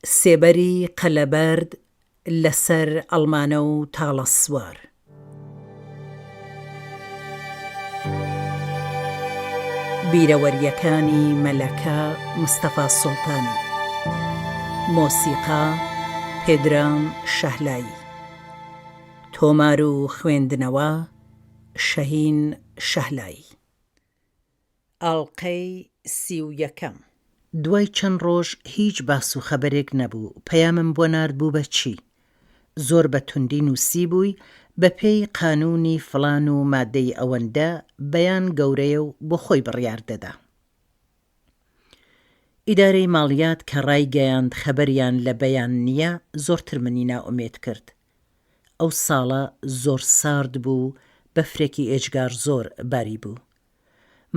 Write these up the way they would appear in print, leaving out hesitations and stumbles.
سێبەری قەلەبەرد لە سەر ئەڵمانە و تاڵە سوار. بیرەوەرییەکانی مەلەکە مستەفا سوڵتانی. مۆسیقا، پێدرام شەهلایی. تۆمار و خوێندنەوە، شەهین شەهلایی. ئەڵقەی 31. دوای چەند ڕۆژ هیچ باس و خەبەرێک نەبوو، پەیامم بۆ ناردبوو بە چی؟ زۆر بە توندی نووسیبووی بە پێی قانوونی فڵان و مادەی ئەوەندە، بەیان گەورەیە و بۆ خۆی بڕیار دەدا. ئیدارەی ماڵیات کە ڕایگەیاند خەبەریان لە بەیان نییە، زۆرتر منی نائومێد کرد. ئەو ساڵە زۆر سارد بوو و بەفرێکی ئێجگار زۆر باریبوو.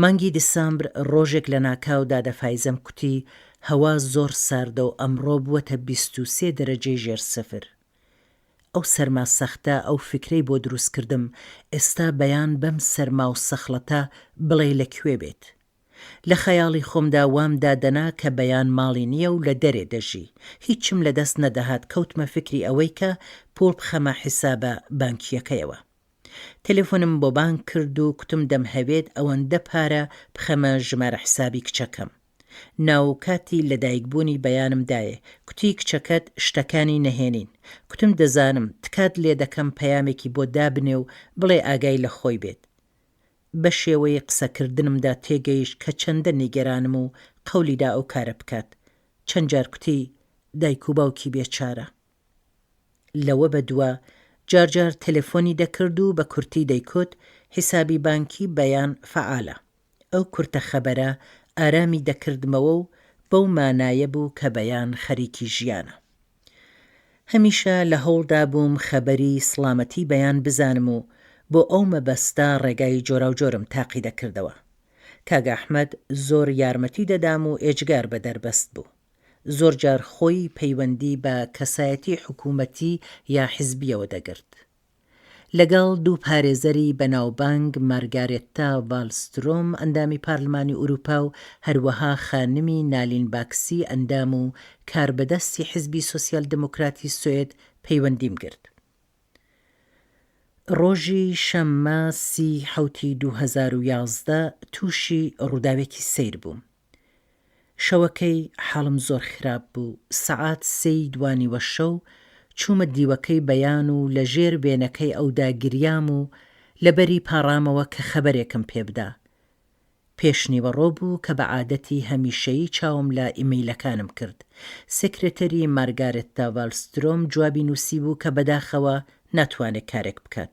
مانگی دیسامبر ڕۆژێک لەناکاو دادە فایزەم کوتی هەوا زۆر ساردە و ئەمڕۆ بووەتە 23 دەرەجەی ژێر سفر. ئەو سەرما سەختە ئەو فیکرەی بۆ دروست کردم ئێستا بەیان بەم سەرما و سەخڵەتە بڵێی لە کوێ بێت؟ لە خەیاڵی خۆمدا وام دادەنا کە بەیان ماڵی نییە و لە دەرێ دەژی. هیچم لە دەست نەدەهات کەوتمە فیکری ئەوەی کە پووڵ بخەمە حیسابە بانکییەکەیەوە. تەلەفۆنم بۆ بانک کرد و کوتم دەمهەوێت ئەوەندە پارە بخەمە ژمارە حسابی کچەکەم. ناو و کاتی لەدایکبوونی بەیانم دایێ، کوتی کچەکەت شتەکانی نەهێنین. کوتم دەزانم، تکات لێدەکەم پەیامێکی بۆ دابنێ و بڵێ ئاگای لە خۆی بێت. بە شێوەی قسەکردنمدا تێگەیشت کە چەندە نیگەرانم و قەولی دا ئەو کارە بکات. چەند جار کوتی دایک و باوکی بێچارە. لەوە بەدوا جار جار تەلەفۆنی دەکرد و بە کورتی دەیکوت حیسابی بانکی بەیان فەعالە. ئەو کورتە خەبەرە ئارامی دەکردمەوە و بەو مانایە بوو کە بەیان خەریکی ژیانە. هەمیشە لە هەوڵدا بووم خەبەری سڵامەتی بەیان بزانم و بۆ ئەو مەبەستە ڕێگای جۆراوجۆرم تاقی دەکردەوە. کاک ئەحمەد زۆر یارمەتی دەدام و ئێجگار بە دەربەست بوو. زۆر جار خۆی پەیوەندی بە کەسایەتی حکوومەتی یا حیزبییەوە دەگرت. لەگەڵ دوو پارێزەری بەناوبانگ مارگارێتتا ڤالسترۆم ئەندامی پارلمانی ئورووپا و هەروەها خانمی نالین باکسی ئەندام و کاربەدەستی حیزبی سۆسیال دموکراتی سوئد پەیوەندیم گرت. ڕۆژی شەممە سی حەوتی 2011 تووشی ڕووداوێکی سەیر بووم. شەوەکەی حاڵم زۆر خراپ بوو، سەعات سێی دوانیوە شەو چوومە دیوەکەی بەیان و لە ژێر وێنەکەی ئەودا گریام و لەبەری پاڕامەوە کە خەبەرێکم پێ بدا. پێشنیوەڕۆ بوو کە بە عادەتی هەمیشەیی چاوم لە ئیمەیلەکانم کرد. سێکرێتەری مارگارێتتا ڤالسترۆم جوابی نووسیبوو کە بەداخەوە ناتوانێ کارێک بکات.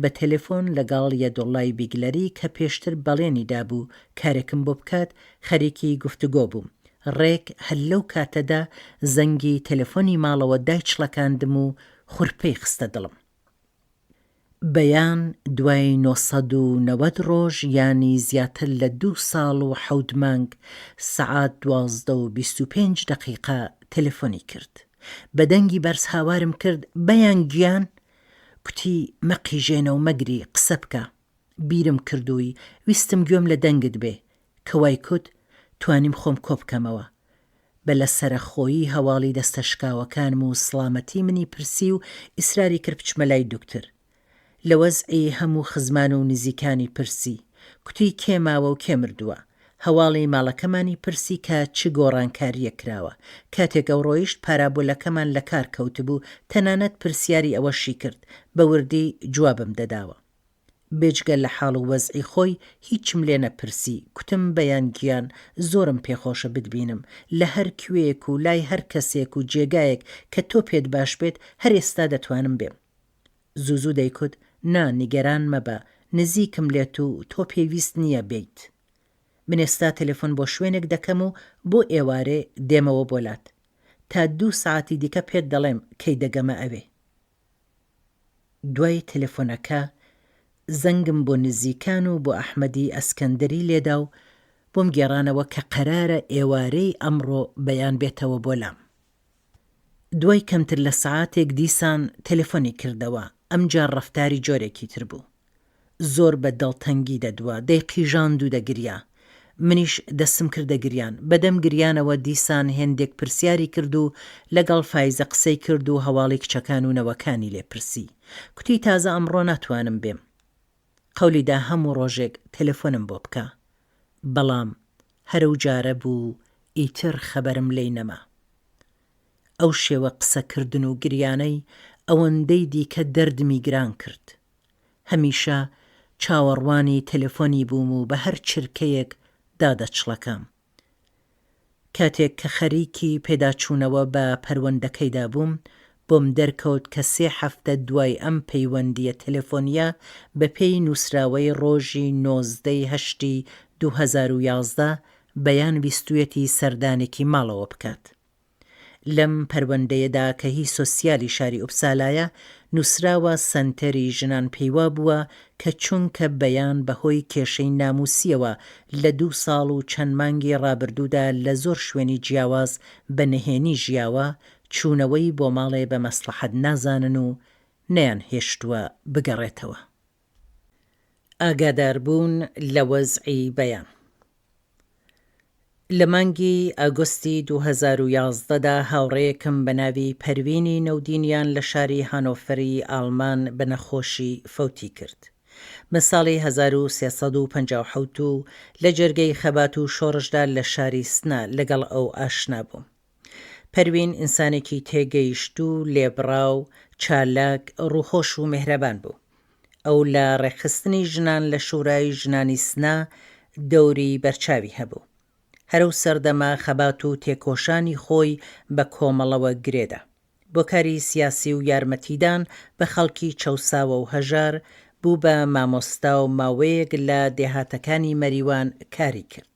بە تەلەفۆن لەگەڵ یەدوڵڵای بیگلەری کە پێشتر بەڵێنی دابوو کارێکم بۆ بکات، خەریکی گفتوگۆ بووم. ڕێک هەر لەو کاتەدا زەنگی تەلەفۆنی ماڵەوە دایچڵەکاندم و خورپەی خستە دڵم. بەیان دوای 990 ڕۆژ یانی زیاتر لە دوو ساڵ و حەوت مانگ سەعات 12 و 25 دەقیقە تەلەفۆنی کرد. بە دەنگی بەرز هاوارم کرد بەیان گیان؟ کوتی مەقیژێنە و مەگری قسە بکە. بیرم کردووی ویستم گوێم لە دەنگت بێ. کە وای کوت توانیم خۆم کۆ بکەمەوە. بە لە سەرەخۆیی هەواڵی دەستە شکاوەکانم و سڵامەتی منی پرسی و ئیسراری کرد بچمە لای دوکتر. لە وەزعی هەموو خزمان و نزیکانی پرسی. کوتی کێ ماوە و کێ مردووە. هەواڵی ماڵەکەمانی پرسی کە چ گۆڕانکارییەک کراوە. کاتێک ئەو ڕۆیشت پارابۆلەکەمان لە کار کەوتبوو، تەنانەت پرسیاری ئەوەشی کرد. بە وردی جوابم دەداوە. بێجگە لە حاڵ و وەزعی خۆی هیچم لێ نەپرسی، کوتم بەیان گیان زۆرم پێخۆشە بتبینم، لە هەر کوێیەک و لای هەر کەسێک و جێگایەک کە تۆ پێت باش بێت هەر ئێستا دەتوانم بێم. زوو زوو دەیکوت نا نیگەران مەبە نزیکم لێت و تۆ پێویست نییە بێیت. من ئێستا تەلەفۆن بۆ شوێنێک دەکەم و بۆ ئێوارێ دێمەوە بۆ لات. تا دوو سەعاتی دیکە پێت دەڵێم کەی دەگەمە ئەوێ. دوای تەلەفۆنەکە زەنگم بۆ نزیکان و بۆ ئەحمەدی ئەسکەندەری لێدا و بۆم گێڕانەوە کە قەرارە ئێوارێی ئەمڕۆ بەیان بێتەوە بۆ لام. دوای کەمتر لە سەعاتێک دیسان تەلەفۆنی کردەوە، ئەمجار ڕەفتاری جۆرێکی تر بوو. زۆر بە دڵتەنگی دەدوا، دەیقیژاند و دەگریا. منیش دەستم کردە گریان. بە دەم گریانەوە دیسان هێندێک پرسیاری کرد و لەگەڵ فایزە قسەی کرد و هەواڵی کچەکان و نەوەکانی لێ پرسی. کوتی تازە ئەمڕۆ ناتوانم بێم. قەولی دا هەموو ڕۆژێک تەلەفۆنم بۆ بکا. بەڵام هەر ئەو جارە بوو ئیتر خەبەرم لێی نەما. ئەو شێوە قسە کردن و گریانەی ئەوەندەی دیکە دەردمی گران کرد. هەمیشە چاوەڕوانی تەلەفۆنی بووم و بە هەر چرکەیەک دادەچڵەکام. کاتێک کە خەریکی پێداچوونەوە بە پەروەندەکەیدا بووم، بۆم دەرکەوت کە سێ هەفتە دوای ئەم پەیوەندییە تەلەفۆنییە بەپێی نووسراوەی ڕۆژی 19 ی هەشتی 2011 بەیان ویستوویەتی سەردانێکی ماڵەوە بکات. لەم پەروەندەیەدا کە هی سۆسیالی شاری ئوپسالایە، نووسراوە سەنتەری ژنان پێیوابووە کە چونکە بەیان بەهۆی کێشەی نامووسییەوە لە دوو ساڵ و چەند مانگی ڕابردوودا لە زۆر شوێنی جیاواز بە نهێنی ژیاوە، چوونەوەی بۆ ماڵێ بە مەسڵەحەت نازانن و نەیانهێشتووە بگەڕێتەوە. ئاگاداربوون لە وەزعی بەیان. لە مانگی ئاگۆستی 2011 دا هاوڕێیەکم بە ناوی پەروینی نەودینیان لە شاری هانۆفەری ئاڵمان بە نەخۆشی فەوتی کرد. من ساڵی 1357 و لە جەرگەی خەبات و شۆڕشدا لە شاری سنە لەگەڵ ئەو ئاشنا بووم. پەروین ئینسانێکی تێگەیشتوو، لێبڕاو، چالاک، ڕووخۆش و مێهرەبان بوو. ئەو لە ڕێکخستنی ژنان لە شورای ژنانی سنە دەوری بەرچاوی هەبوو. هەر ئەو سەردەمە خەبات و تێکۆشانی خۆی بە کۆمەڵەوە گرێدا. بۆ کاری سیاسی و یارمەتیدان بە خەڵکی چەوساوە و هەژار، بوو بە مامۆستا و ماوەیەک لە دێهاتەکانی مەریوان کاری کرد.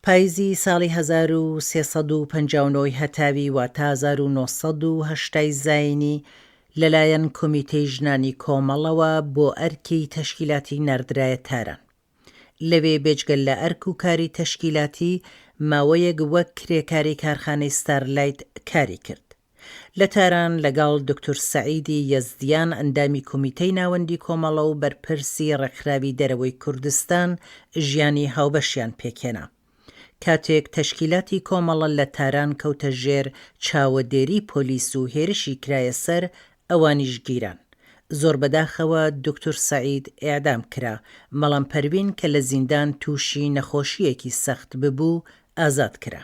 پایزی ساڵی 1359 ی هەتاوی واتە 1980 ی زایینی لەلایەن کۆمیتەی ژنانی کۆمەڵەوە بۆ ئەرکی تەشکیلاتی ناردرایە تاران. لەوێ بێجگە لە ئەرک و کاری تەشکیلاتی، ماوەیەک وەک کرێکاری کارخانەی ستارلایت کاری کرد. لە تاران لەگەڵ دوکتور سەعیدی یەزدیان ئەندامی کومیتەی ناوەندی کۆمەڵە و بەرپرسی ڕێکخراوی دەرەوەی کوردستان ژیانی هاوبەشیان پێکهێنا. کاتێک تەشکیلاتی کۆمەڵە لە تاران کەوتە ژێر چاوەدێری پۆلیس و هێرشی کرایە سەر، ئەوانیش گیران. زۆر بەداخەوە دوکتور سەعید ئێعدام کرا، بەڵام پەروین کە لە زیندان تووشی نەخۆشییەکی سەخت ببوو، ئازاد کرا.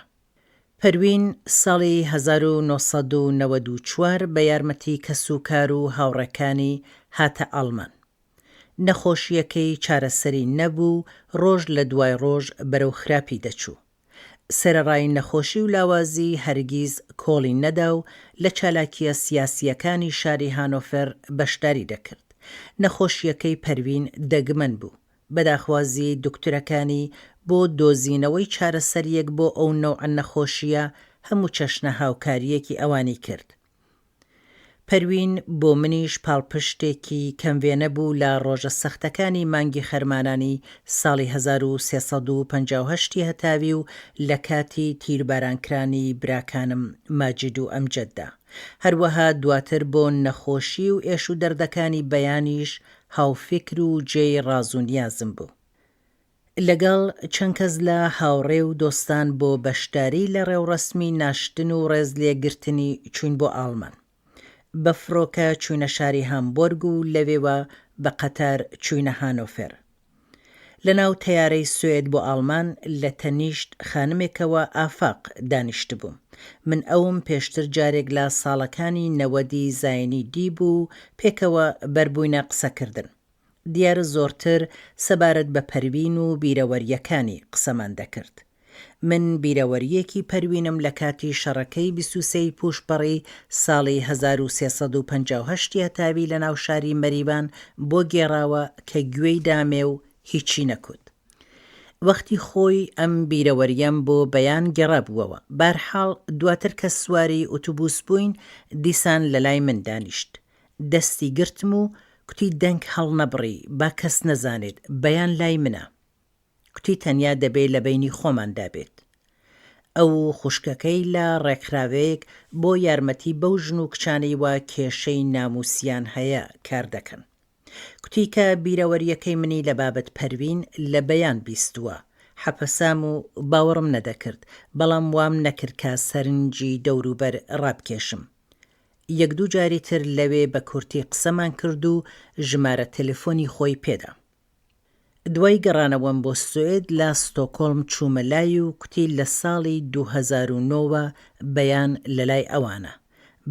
پەروین ساڵی 1994 بە یارمەتی کەسوکار و هاوڕێکانی هاتە ئاڵمان. نەخۆشییەکەی چارەسەری نەبوو و ڕۆژ لە دوای ڕۆژ بەرەو خراپی دەچوو. سەرەڕای نەخۆشی و لاوازی هەرگیز کۆڵی نەدا و لە چالاکییە سیاسییەکانی شاری هانۆفەر بەشداری دەکرد. نەخۆشییەکەی پەروین دەگمەن بوو. بە داخوازی دوکتورەکانی بۆ دۆزینەوەی چارەسەرییەک بۆ ئەو نەوعە نەخۆشییە هەموو چەشنە هاوکارییەکی ئەوانی کرد. پەروین بۆ منیش پاڵپشتێکی کەموێنە بوو لە ڕۆژە سەختەکانی مانگی خەرمانانی ساڵی 1358 ی هەتاوی و لە کاتی تیربارانکرانی براکانم ماجید و ئەمجەددا. هەروەها دواتر بۆ نەخۆشی و ئێش و دەردەکانی بەیانیش هاوفیکر و جێی ڕاز و نیازم بوو. لەگەڵ چەند کەس لە هاوڕێ و دۆستان بۆ بەشداری لە ڕێوڕەسمی ناشتن و ڕێزلێگرتنی چووین بۆ ئاڵمان. بە فڕۆکە چووینە شاری هامبۆرگ و لەوێوە بە قەتار چووینە هانۆفێر. لە ناو تەیارەی سوئێد بۆ ئاڵمان لە تەنیشت خانمێکەوە، ئافاق، دانیشتبووم. من ئەوم پێشتر جارێک لە ساڵەکانی نەوەدی زاینی دیبوو و پێکەوە بەربووینە قسەکردن. دیارە زۆرتر سەبارەت بە پەروین و بیرەوەرییەکانی قسەمان دەکرد. من بیرەوەرییەکی پەروینم لە کاتی شەڕەکەی 23 ی پووشپەڕی ساڵی 1358 ی هەتاوی لە ناو شاری مەریوان بۆ گێڕاوە کە گوێی دامێ و هیچی نەکوت. وەختی خۆی ئەم بیرەوەرییەم بۆ بەیان گێڕابووەوە. بارحاڵ دواتر کە سواری ئوتوبووس بووین دیسان لە لای من دانیشت. دەستی گرتم و کوتی دەنگ هەڵنەبڕی با کەس نەزانێت بەیان لای منە. کوتی تەنیا دەبێ لە بەینی خۆماندا بێت. ئەو و خوشکەکەی لە ڕێکخراوێک بۆ یارمەتی بەو ژن و کچانەی وا کێشەی نامووسیان هەیە کار دەکەن. کوتی کە بیرەوەرییەکەی منی لە بابەت پەروین لە بەیان بیستووە. حەپەسام و باوەڕم نەدەکرد، بەڵام وام نەکرد کە سەرنجی دەوروبەر ڕابکێشم. یەک دوو جاری تر لەوێ بە کورتی قسەمان کرد و ژمارە تەلەفۆنی خۆی پێدا. دوای گەڕانەوەم بۆ سوئد لە ستۆکۆڵم چوومە لای و کوتی لە ساڵی 2009 وە بەیان لەلای ئەوانە.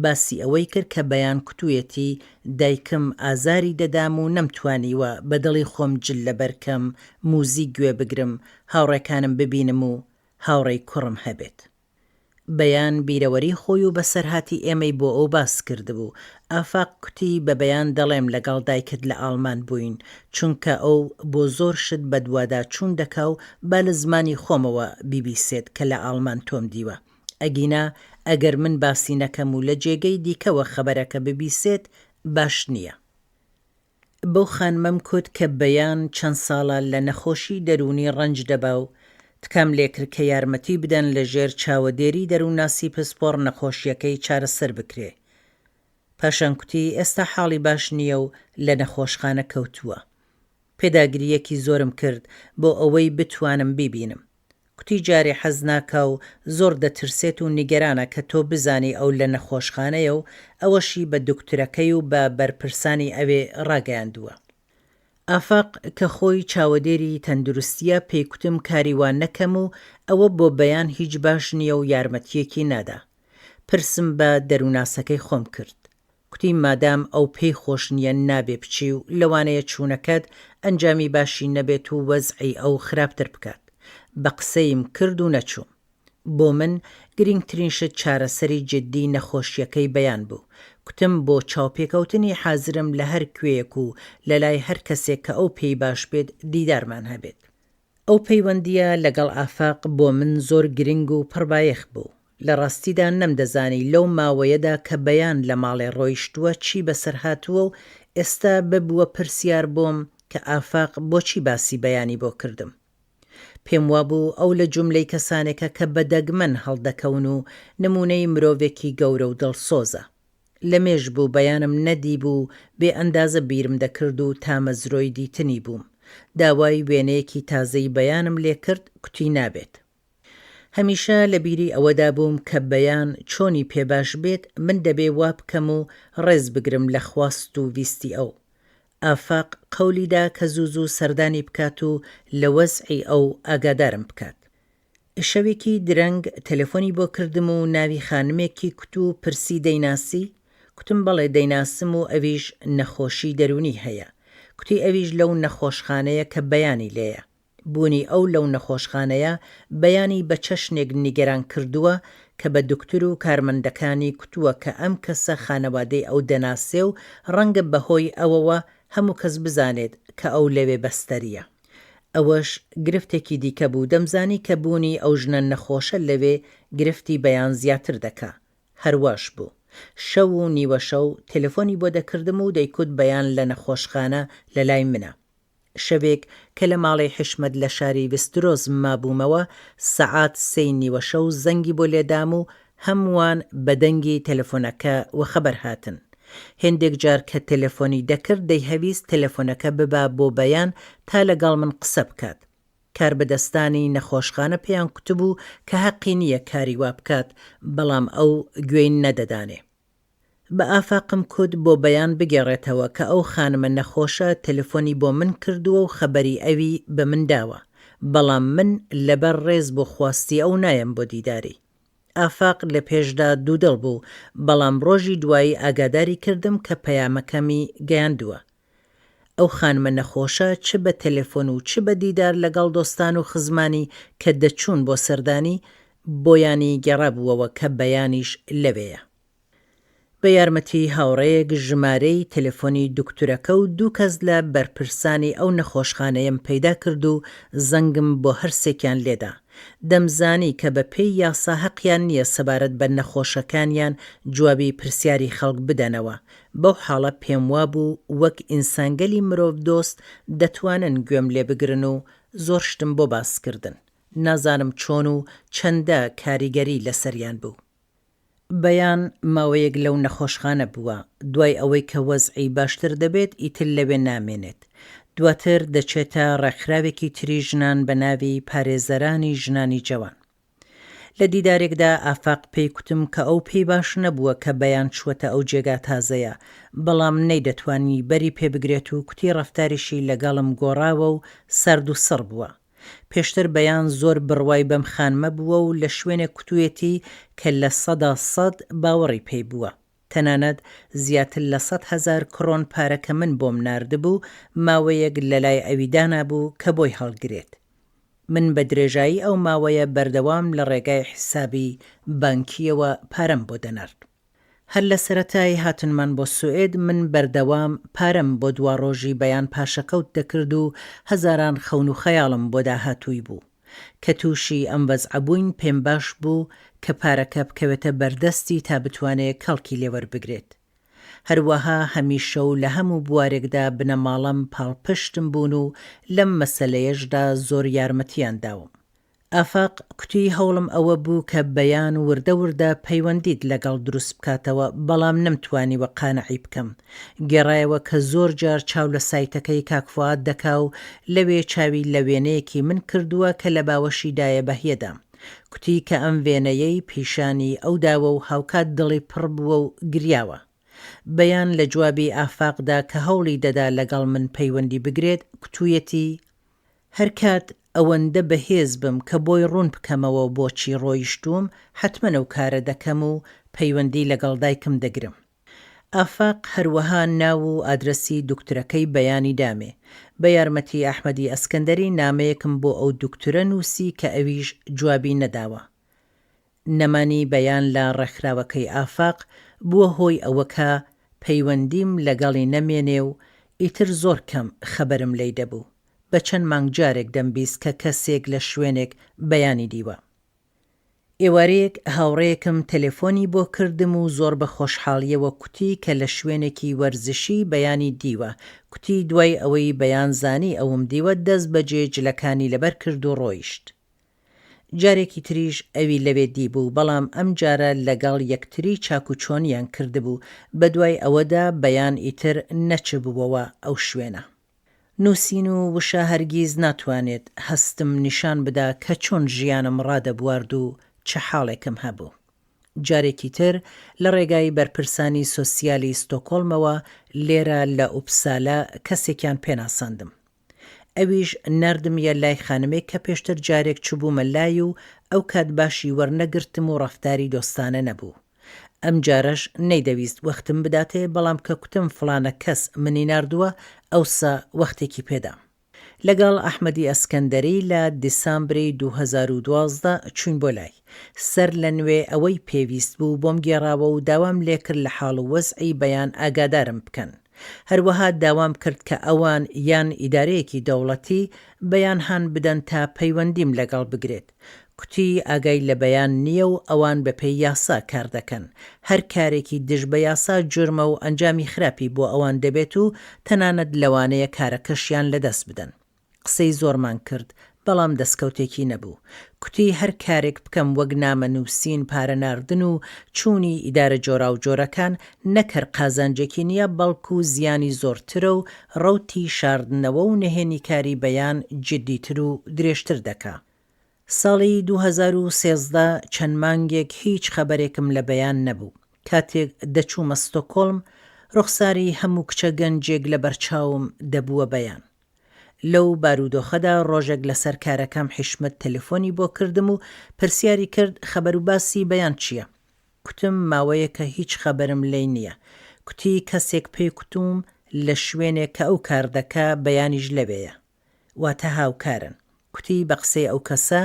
باسی ئەوەی کرد کە بەیان کوتویەتی دایکم ئازاری دەدام و نەمتوانیوە بە دڵی خۆم جل لەبەر کەم، موزیک گوێ بگرم، هاوڕێکانم ببینم و هاوڕێی کوڕم هەبێت. بەیان بیرەوەری خۆی و بەسەرهاتی ئێمەی بۆ ئەو باس کردبوو. ئافاق کوتی بە بەیان دەڵێم لەگەڵ دایکت لە ئاڵمان بووین، چونکە ئەو بۆ زۆر شت بەدواداچوون دەکا و با لە زمانی خۆمەوە بیبیسێت کە لە ئاڵمان تۆم دیوە. ئەگینا ئەگەر من باسی نەکەم و لە جێگەی دیکەوە خەبەرەکە ببیسێت باش نییە. بەو خانمەم کوت کە بەیان چەند ساڵە لە نەخۆشی دەروونی ڕەنج دەبا و تکام لێکرد کە یارمەتی بدەن لە ژێر چاوەدێری دەروونناسی پسپۆڕ نەخۆشییەکەی چارەسەر بکرێ. پاشان کوتی ئێستا حاڵی باش نییە و لە نەخۆشخانە کەوتووە. پێداگرییەکی زۆرم کرد بۆ ئەوەی بتوانم بیبینم. کوتی جارێ حەز ناکا و زۆر دەترسێت و نیگەرانە کە تۆ بزانی ئەو لە نەخۆشخانەیە و ئەوەشی بە دوکتورەکەی و بە بەرپرسانی ئەوێ ڕاگەیاندووە. ئافاق کە خۆی چاوەدێری تەندروستییە پێی کوتم کاری وا نەکەم و ئەوە بۆ بەیان هیچ باش نییە و یارمەتییەکی نادا. پرسم بە دەرووناسەکەی خۆم کرد. کوتی مادام ئەو پێی خۆش نییە نابێ بچی و لەوانەیە چوونەکەت ئەنجامی باشی نەبێت و وەزعی ئەو خراپتر بکات. بە قسەیم کرد و نەچووم. بۆ من گرینگترین شت چارەسەری جددی نەخۆشییەکەی بەیان بوو. کوتم بۆ چاوپێکەوتنی حازرم لە هەر کوێیەک و لە لای هەر کەسێک کە ئەو پێی باش بێت دیدارمان هەبێت. ئەو پەیوەندییە لەگەڵ ئافاق بۆ من زۆر گرنگ و پڕبایەخ بوو. لە ڕاستیدا نەمدەزانی لەو ماوەیەدا کە بەیان لە ماڵێ ڕۆیشتووە چی بەسەر هاتووە و ئێستا ببووە پرسیار بۆم کە ئافاق بۆچی باسی بەیانی بۆ کردم. پێم وابوو ئەو لە جوملەی کەسانێکە کە بە دەگمەن هەڵدەکەون و نموونەی مرۆڤێکی گەورە و دڵسۆزە. لە مێژ بوو بەیانم نەدیبوو و بێ ئەندازە بیرم دەکرد و تامەزرۆی دیتنی بووم. داوای وێنەیەکی تازەی بەیانم لێ کرد، کوتی نابێت. هەمیشە لە بیری ئەوەدا بووم کە بەیان چۆنی پێ باش بێت من دەبێ وا بکەم و ڕێز بگرم لە خواست و ویستی ئەو. ئافاق قەولی دا کە زوو زوو سەردانی بکات و لە وەزعی ئەو ئاگادارم بکات. شەوێکی درەنگ تەلەفۆنی بۆ کردم و ناوی خانمێکی کوت و پرسی دەیناسی؟ کوتم بەڵێ دەیناسم و ئەویش نەخۆشی دەروونی هەیە. کوتی ئەویش لەو نەخۆشخانەیە کە بەیانی لێیە. بوونی ئەو لەو نەخۆشخانەیە بەیانی بە چەشنێک نیگەران کردووە کە بە دوکتور و کارمەندەکانی کوتووە کە ئەم کەسە خانەوادەی ئەو دەناسێ و ڕەنگە بە هۆی ئەوەوە هەموو کەس بزانێت کە ئەو لەوێ بەستەرییە. ئەوەش گرفتێکی دیکە بوو، دەمزانی کە بوونی ئەو ژنە نەخۆشە لەوێ گرفتی بەیان زیاتر دەکا. هەر واش بوو. شەو و نیوەشەو تەلەفۆنی بۆ دەکردم و دەیکوت بەیان لە نەخۆشخانە لە لای منە. شەوێک کە لە ماڵی حیشمەت لە شاری ڤسترۆس مابوومەوە، سەعات سێی نیوەشەو زەنگی بۆ لێدام و هەمووان بە دەنگی تەلەفۆنەکە وەخەبەر هاتن. هێندێک جار کە تەلەفۆنی دەکرد دەیهەویست تەلەفۆنەکە ببا بۆ بەیان تا لەگەڵ من قسە بکات. کاربەدەستانی نەخۆشخانە پێیان کوتبوو کە هەقی نییە کاری وا بکات، بەڵام ئەو گوێی نەدەدانێ. بە ئافاقم کوت بۆ بەیان بگێڕێتەوە کە ئەو خانمە نەخۆشە تەلەفۆنی بۆ من کردووە و خەبەری ئەوی بە من داوە، بەڵام من لەبەر ڕێز بۆ خواستی ئەو نایەم بۆ دیداری. ئافاق لە پێشدا دوودڵ بوو، بەڵام ڕۆژی دوایی ئاگاداری کردم کە پەیامەکەمی گەیاندووە. ئەو خانمە نەخۆشە چ بە تەلەفۆن و چ بە دیدار لەگەڵ دۆستان و خزمانی کە دەچوون بۆ سەردانی، بۆیانی گێڕابووەوە کە بەیانیش لەوێیە. بە یارمەتیی هاوڕێیەک ژمارەی تەلەفۆنی دوکتورەکە و دوو کەس لە بەرپرسانی ئەو نەخۆشخانەیەم پەیدا کرد و زەنگم بۆ هەر سێکیان لێدا. دەمزانی کە بە پێی یاسا هەقیان نییە سەبارەت بە نەخۆشەکانیان جوابی پرسیاری خەڵک بدەنەوە، بەو حاڵە پێموابوو وەک ئینسانگەلی مرۆڤدۆست دەتوانن گوێم لێ بگرن و زۆر شتم بۆ باس کردن. نازانم چۆن و چەندە کاریگەری لەسەریان بوو. بەیان ماوەیەک لەو نەخۆشخانە بووە، دوای ئەوەی کە وەزعی باشتر دەبێت ئیتر لەوێ نامێنێت. دواتر دەچێتە ڕێکخراوێکی تری ژنان بە ناوی پارێزەرانی ژنانی جەوان. لە دیدارێکدا ئافاق پێی کوتم کە ئەو پێی باش نەبووە کە بەیان چووەتە ئەو جێگا تازەیە، بەڵام نەیدەتوانی بەری پێ بگرێت و کوتی ڕەفتاریشی لەگەڵم گۆڕاوە و سارد و سڕ بووە. پێشتر بەیان زۆر بڕوای بەم خانمە بووە و لە شوێنێک کوتوویەتی کە 100% باوەڕی پێی بووە. تەنانەت زیاتر لە 100,000 کڕۆن پارە کە من بۆم ناردبوو، ماوەیەک لەلای ئەوی دانابوو کە بۆی هەڵگرێت. من بە درێژایی ئەو ماوەیە بەردەوام لە ڕێگای حیسابی بانکییەوە پارەم بۆ دەنارد. هەر لە سەرەتای هاتنمان بۆ سوئێد من بەردەوام پارەم بۆ دواڕۆژی بەیان پاشەکەوت دەکرد و هەزاران خەون و خەیاڵم بۆ داهاتووی بوو. کە تووشی ئەم وەزعە بووین پێم باش بوو کە پارەکە بکەوێتە بەردەستی تا بتوانێ کەڵکی لێ وەربگرێت. هەروەها هەمیشە و لە هەموو بوارێکدا بنەماڵەم پاڵپشتم بوون و لەم مەسەلەیەشدا زۆر یارمەتیان داوم. ئافاق کوتی هەوڵم ئەوە بوو کە بەیان وردە وردە پەیوەندیت لەگەڵ دروست بکاتەوە بەڵام نەمتوانیوە قانعی بکەم. گێڕایەوە کە زۆر جار چاو لە سایتەکەی کاک فوئاد دەکا و لەوێ چاوی لە وێنەیەکی من کردووە کە لە باوەشی دایە بەهیەدا. کوتی کە ئەم وێنەیەی پیشانی ئەو داوە و هاوکات دڵی پڕ بووە و گریاوە. بەیان لە جوابی ئافاقدا کە هەوڵی دەدا لەگەڵ من پەیوەندی بگرێت کوتویەتی، هەرکات ئەوەندە بەهێز بم کە بۆی ڕوون بکەمەوە بۆچی ڕۆیشتووم، حەتمەن ئەو کارە دەکەم و پەیوەندی لەگەڵ دایکم دەگرم. ئافاق هەروەها ناو و ئادرەسی دوکتورەکەی بەیانی دامێ. بە یارمەتی ئەحمەدی ئەسکەندەری نامەیەکم بۆ ئەو دوکتورە نووسی کە ئەویش جوابی نەداوە. نەمانی بەیان لە ڕێکخراوەکەی ئافاق بووە هۆی ئەوە کە پەیوەندیم لەگەڵی نەمێنێ و ئیتر زۆر کەم خەبەرم لێی دەبوو. بە چەند مانگ جارێک دەمبیست کە کەسێک لە شوێنێک بەیانی دیوە. ئێوارەیەک هاوڕێیەکم تەلەفۆنی بۆ کردم و زۆر بە خۆشحاڵییەوە کوتی کە لە شوێنێکی وەرزشی بەیانی دیوە، کوتی دوای ئەوەی بەیان زانی ئەوم دیوە دەست بەجێ جلەکانی لەبەر کرد و ڕۆیشت. جارێکی تریش ئەوی لەوێ دیبوو، بەڵام ئەم جارە لەگەڵ یەکتری چاکوچۆنیان کردبوو، بەدوای ئەوەدا بەیان ئیتر نەچبووەوە ئەو شوێنە. نووسین و وشە هەرگیز ناتوانێت هەستم نیشان بدا کە چۆن ژیانم ڕادەبوارد و چ حاڵێکم هەبوو. جارێکی تر لە ڕێگای بەرپرسانی سۆسیالی ستۆکۆڵمەوە لێرە لە ئوپسالە کەسێکیان پێناساندم. ئەویش ناردمیە لای خانمێک کە پێشتر جارێک چوبوومە لای و ئەوکات باشی وەرنەگرتم و ڕەفتاری دۆستانە نەبوو. ئەمجارەش نەیدەویست وەختم بداتێ بەڵام کە کوتم فڵانە کەس منی ناردووە ئەوسا وەختێکی پێدام. لەگەڵ ئەحمەدی ئەسکەندەری لە دیسامبری 2012 چووین بۆ لای. سەر لە نوێ ئەوەی پێویست بوو بۆم گێڕاوە و داوام لێکرد لە حاڵ و وەزعی بەیان ئاگادارم بکەن. هەروەها داوام کرد کە ئەوان یان ئیدارەیەکی دەوڵەتی بەیان هان بدەن تا پەیوەندیم لەگەڵ بگرێت. کوتی ئاگای لە بەیان نییە و ئەوان بەپێی یاسا کار دەکەن. هەر کارێکی دژ بە یاسا جورمە و ئەنجامی خراپی بۆ ئەوان دەبێت و تەنانەت لەوانەیە کارەکەشیان لەدەست بدەن. قسەی زۆرمان کرد، بەڵام دەسکەوتێکی نەبوو. کوتی هەر کارێک بکەم وەک نامە نووسین، پارە ناردن و چوونی ئیدارە جۆراوجۆرەکان، نەک هەر قازانجێکی نییە، بەڵکو زیانی زۆرترە و ڕەوتی شاردنەوە و نهێنیکاری بەیان جیددیتر و درێژتر دەکا. ساڵی 2013 چەند مانگێک هیچ خەبەرێکم لە بەیان نەبوو. کاتێک دەچوومە ستۆکۆڵم، ڕوخساری هەموو کچە گەنجێک لەبەرچاوم دەبووە بەیان. لەو بارودۆخەدا ڕۆژێک لەسەر کارەکەم حیشمەت تەلەفۆنی بۆ کردم و پرسیاری کرد خەبەر و باسی بەیان چییە؟ کوتم ماوەیەکە هیچ خەبەرم لێی نییە. کوتی کەسێک پێی کوتووم لە شوێنێک کە ئەو کار دەکا بەیانیش لەوێیە. واتە هاوکارن. کوتی بە قسەی ئەو کەسە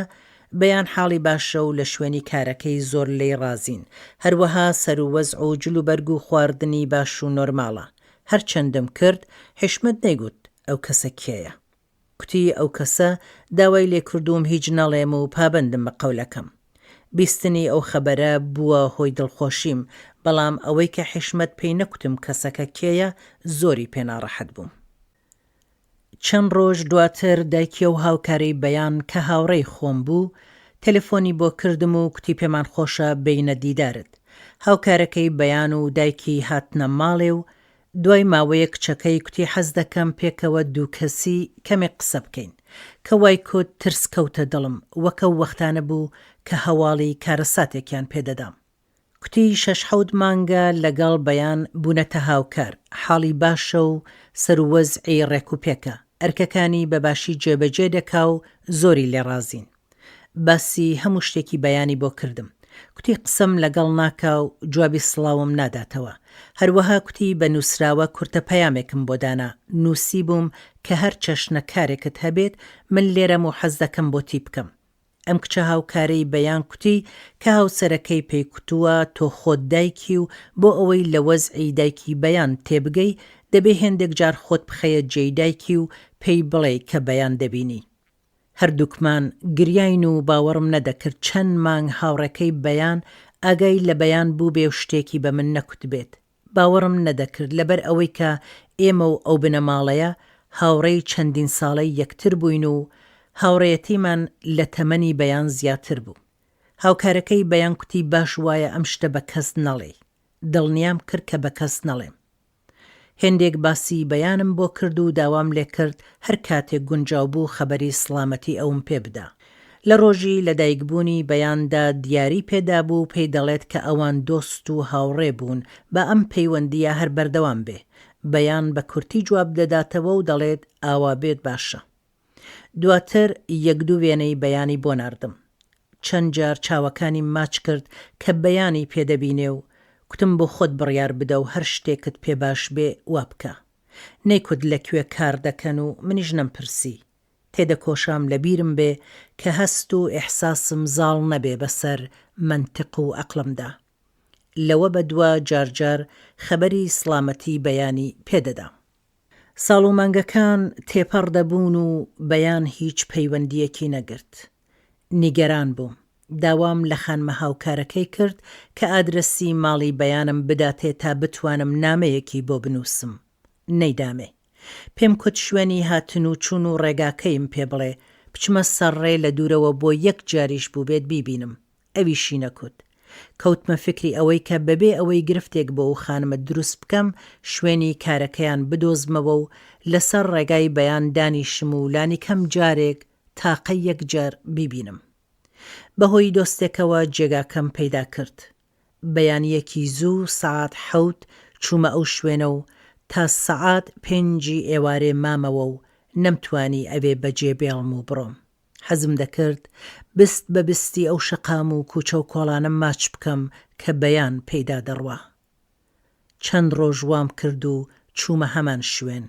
بەیان حاڵی باشە و لە شوێنی کارەکەی زۆر لێی ڕازین. هەروەها سەرووەزع و جلوبەرگ و خواردنی باش و نۆرماڵە. هەرچەندم کرد حیشمەت نەیگوت ئەو کەسە کێیە. کوتی ئەو کەسە داوای لێکردووم هیچ نەڵێم و پابەندم بە قەولەکەم. بیستنی ئەو خەبەرە بووە هۆی دڵخۆشیم، بەڵام ئەوەی کە حیشمەت پێی نەکوتم کەسەکە کێیە زۆری پێ ناڕەحەت بووم. چەند ڕۆژ دواتر دایکی ئەو هاوکارەی بەیان کە هاوڕێی خۆم بوو، تەلەفۆنی بۆ کردم و کوتی پێمان خۆشە بێینە دیدارت. هاوکارەکەی بەیان و دایکی هاتنە ماڵێ و. دوای ماوەیەک کچەکەی کوتی حەز دەکەم پێکەوە دووکەسی کەمێک قسە بکەین. کە وای کوت ترس کەوتە دڵم، وەک ئەو وەختانە بوو کە هەواڵی کارەساتێکیان پێ دەدام. کوتی شەش حەوت مانگە لەگەڵ بەیان بوونەتە هاوکار، حاڵی باشە و سەرووەزعی ڕێکوپێکە، ئەرکەکانی بە باشی جێبەجێ دەکا و زۆری لێ ڕازین. باسی هەموو شتێکی بەیانی بۆ کردم. کوتی قسەم لەگەڵ ناکا و جوابی سڵاوم ناداتەوە. هەروەها کوتی بە نووسراوە کورتە پەیامێکم بۆ دانا، نووسیبووم کە هەر چەشنە کارێکت هەبێت من لێرەم و حەز دەکەم بۆتی بکەم. ئەم کچە هاوکارەی بەیان کوتی کە هاوسەرەکەی پێی کوتووە تۆ خۆت دایکی و بۆ ئەوەی لە وەزعی دایکی بەیان تێبگەی دەبێ هێندێک جار خۆت بخەیە جێی دایکی و پێی بڵێی کە بەیان دەبینی. هەردووکمان گریاین و باوەڕم نەدەکرد چەند مانگ هاوڕێکەی بەیان ئاگای لە بەیان بووبێ و شتێکی بە من نەکوتبێت. باوەڕم نەدەکرد لەبەر ئەوەی کە ئێمە و ئەو بنەماڵەیە هاوڕێی چەندین ساڵەی یەکتر بووین و هاوڕێیەتیمان لە تەمەنی بەیان زیاتر بوو. هاوکارەکەی بەیان کوتی باش وایە ئەم شتە بە کەس نەڵێی. دڵنیام کرد کە بە کەس نەڵێم. هێندێک باسی بەیانم بۆ کرد و داوام لێ کرد هەر کاتێک گونجاو بوو خەبەری سڵامەتی ئەوم پێ بدا. لە ڕۆژی لە دایک بوونی بەیان دا دیاری پێ دابوو و پێی دەڵێت کە ئەوان دۆست و هاوڕێ بوون با ئەم پەیوەندییە هەر بەردەوام بێ. بەیان بە کورتی جواب دەداتەوە و دەڵێت ئاوا بێت باشە. دواتر یەک دوو وێنەی بەیانی بۆ ناردم. چەند جار چاوەکانیم ماچ کرد کە بەیانی پێ دەبینێ و کوتم بۆ خۆت بڕیار بدە و هەر شتێکت پێ باش بێ وا بکە. نەیکوت لە کوێ کار دەکەن و منیش نەمپرسی. تێدەکۆشام لە بیرم بێ کە هەست و ئیحساسم زاڵ نەبێ بە سەر مەنتق و ئەقڵمدا. لەوە بەدوا جار جار خەبەری سڵامەتی بەیانی پێ دەدام. ساڵ و مانگەکان تێپەڕ دەبوون و بەیان هیچ پەیوەندییەکی نەگرت. نیگەران بووم. داوام لە خانمە هاوکارەکەی کرد کە ئادرەسی ماڵی بەیانم بداتێ تا بتوانم نامەیەکی بۆ بنووسم. نەیدامێ. پێم کوت شوێنی هاتن و چوون و ڕێگاکەیم پێ بڵێ، بچمە سەر ڕێ لە دوورەوە بۆ یەک جاریش بووبێت بیبینم. ئەویشی نەکوت. کەوتمە فکری ئەوەی کە بەبێ ئەوەی گرفتێک بۆ ئەو خانمە دروست بکەم شوێنی کارەکەیان بدۆزمەوە و لەسەر ڕێگای بەیان دانیشم و لانیکەم جارێک تاقە یەک جار بیبینم. بەهۆی دۆستێکەوە جێگاکەم پەیدا کرد. بەیانییەکی زوو سەعات حەوت چوومە ئەو شوێنە و تا سەعات پێنجی ئێوارێ مامەوە و نەمتوانی ئەوێ بەجێ بێڵم و بڕۆم. حەزم دەکرد بست بە بستی ئەو شەقام و کوچە و کۆڵانە ماچ بکەم کە بەیان پێیدا دەڕوا. چەند ڕۆژ وام کرد و چوومە هەمان شوێن،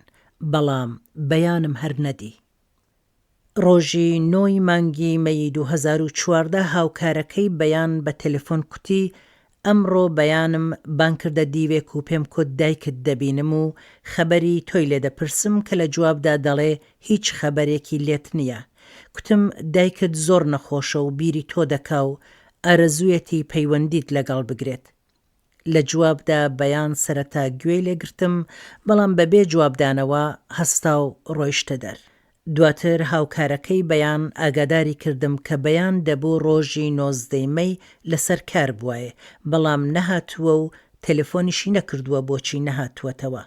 بەڵام بەیانم هەر نەدی. ڕۆژی نۆی مانگی مەیی 2014 هاوکارەکەی بەیان بە تەلەفۆن کوتی ئەمڕۆ بەیانم بانگ کردە دیوێک و پێم کوت دایکت دەبینم و خەبەری تۆی لێ دەپرسم کە لە جوابدا دەڵێ هیچ خەبەرێکی لێت نییە. کوتم دایکت زۆر نەخۆشە و بیری تۆ دەکا و ئارەزوویەتی پەیوەندیت لەگەڵ بگرێت. لە جوابدا بەیان سەرەتا گوێی لێ گرتم، بەڵام بە بێ جوابدانەوە هەستا و ڕۆیشتە دەر. دواتر هاوکارەکەی بەیان ئاگاداری کردم کە بەیان دەبوو ڕۆژی نۆزدەی مەی لەسەر کار بوایێ، بەڵام نەهاتووە و تەلەفۆنیشی نەکردووە بۆچی نەهاتووەتەوە.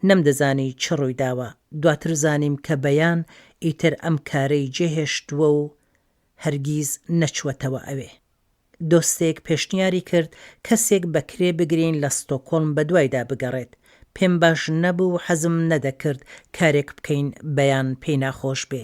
نەمدەزانی چ ڕوویداوە. دواتر زانیم کە بەیان ئیتر ئەم کارەی جێهێشتووە و هەرگیز نەچووەتەوە ئەوێ. دۆستێک پێشنیاری کرد کەسێک بە کرێ بگرین لە ستۆکۆڵم بەدوایدا بگەڕێت. پێم باش نەبوو و حەزم نەدەکرد کارێک بکەین بەیان پێی ناخۆش بێ.